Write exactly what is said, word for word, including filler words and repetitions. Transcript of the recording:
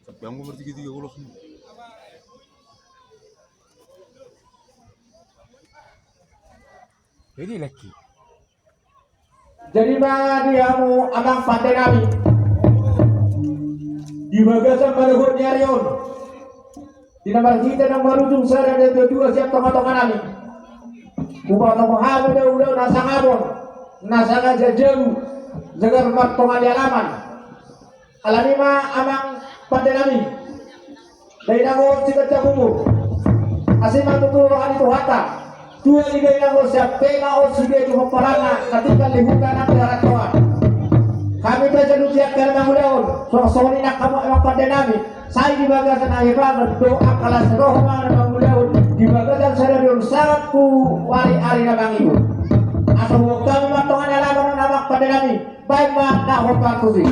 Sampe anggo martigatiga ulos ni. Jadi lagi. Jadi ma di hamu amang pande nami, di bagasan manogot ni ari on, di na marhite na marujung sada na dua sian tongatonga nami, hupasahat hamu daulaon na sangap on, na sanga jajabu, jagar martonga ni alaman. Alani ma amang pande nami, dainang on siganjang umur, asi ma tutu roha ni Tuhanta. Tua ni dainang on, sian pe ma on sude tu pomparanna na tinggal di huta nang di harantoan. Hami tajaluti angka na mangulahon songon i nang hamu amang pande nami. Sai di bagasan hahebangan dohot angka las ni roha ma na mangulahon di bagasan sadari on sahat tu ari-ari na mangihut. Asa huboan hami ma tonga ni alaman on amang pande nami. Baen ma na hombar tusi.